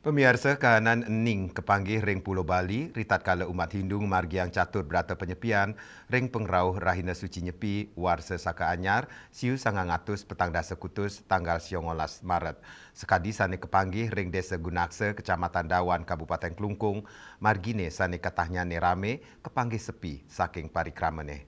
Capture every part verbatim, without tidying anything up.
Pamiarsa, kahanan ening kapanggih ring Pulo Bali, ritatkala umat Hindu ngamargiang catur brata panyepian ring pangrauh Rahina Suci Nyepi, warsa saka anyar, siu sangang atus petang dasa kutus, tanggal siangolas Maret. Sakadi sane kapanggih ring Desa Gunaksa, Kecamatan Dawan, Kabupaten Klungkung, margine sane katahnyané ramé, kapanggih sepi saking parikramané.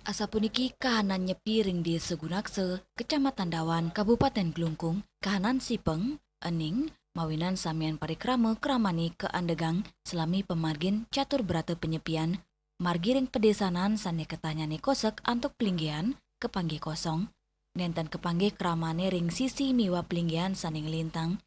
Asapuniki kahanan Nyepi ring Desa Gunaksa, Kecamatan Dawan, Kabupaten Klungkung, kahanan sipeng, ening, mawinan samian parikrama kramané kaandegang salami pamargin catur brata panyepian, margi ring padésanan sané katahnyané kosek antuk palinggihan, kapanggih kosong. Nénten kapanggih kramané ring sisi miwah palinggihan sané nglintang.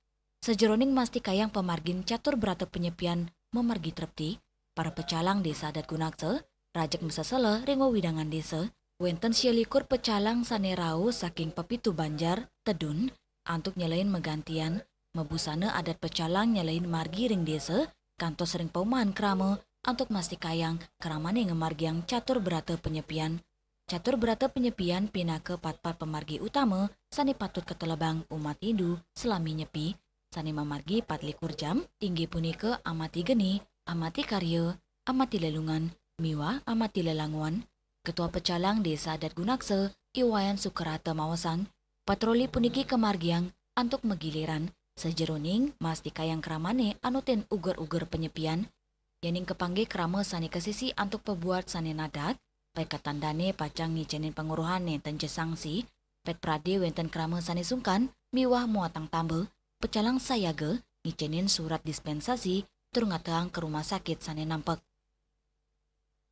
Sajeroning mastikayang pamargin catur brata panyepian mamargi trepti, para pecalang Désa Adat Gunaksa, rajeg masesela ring wewidangan désa, wénten sia likur pecalang sané rauh saking pepitu banjar, tedun, antuk nyelehin magantian, mabusana adat pecalang nyelehin margi ring désa, kantos ring paumahan krama, antuk mastikayang kramané ngamargiang catur brata panyepian. Catur brata panyepian pinaka patpat pamargi utama sané patut katelebang umat Hindu salami Nyepi, sané mamargi patlikur jam, inggih punika amati geni, amati karya, amati lelungan, miwah amati lelanguan. Ketua Pecalang Désa Adat Gunaksa, I Wayan Sukerata maosang, patroli puniki kamargiang antuk magiliran, sajeroning mastikayang kramané anutin uger-uger panyepian. Yéning kapanggih krama sané kasisi antuk pabuat sané nadat, paikatandané pacang ngicénin panguruhan nénten ja sangsi, pét pradé wénten krama sané sungkan miwah muatang tamba, pecalang sayaga ngicénin surat dispénsasi tur ngatehang ka rumah sakit sané nampek.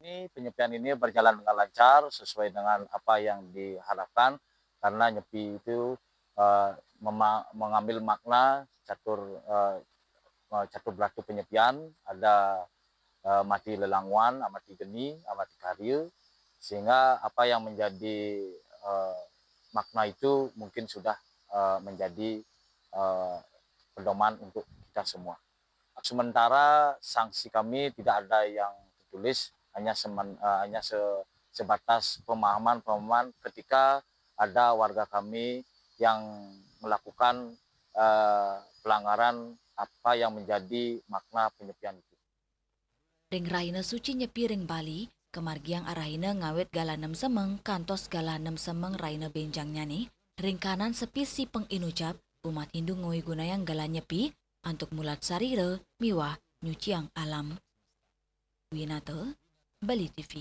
Ini, penyepian ini berjalan dengan lancar sesuai dengan apa yang diharapkan, karena Nyepi itu, eh, mema-, mengambil makna catur, eh, eh, catur beratu penyepian, ada, eh, mati lelanguan, amati geni, amati karya, sehingga apa yang menjadi, eh, makna itu mungkin sudah, eh, menjadi, eh, pedoman untuk kita semua. Sementara sanksi kami tidak ada yang tertulis, hanya semen-, eh, hanya se-, sebatas pemahaman-pemahaman ketika ada warga kami yang melakukan, eh, pelanggaran apa yang menjadi makna penyepian itu. Ring Rahina Suci Nyepi ring Bali, kamargiang arahina ngawit galah nem semeng kantos galah nem semeng rahina bénjangnyané, ring kahanan sepi sipeng inucap, umat Hindu ngawigunayang galah Nyepi antuk mulat sarira miwah nyuciang alam. Winata, Bali T V.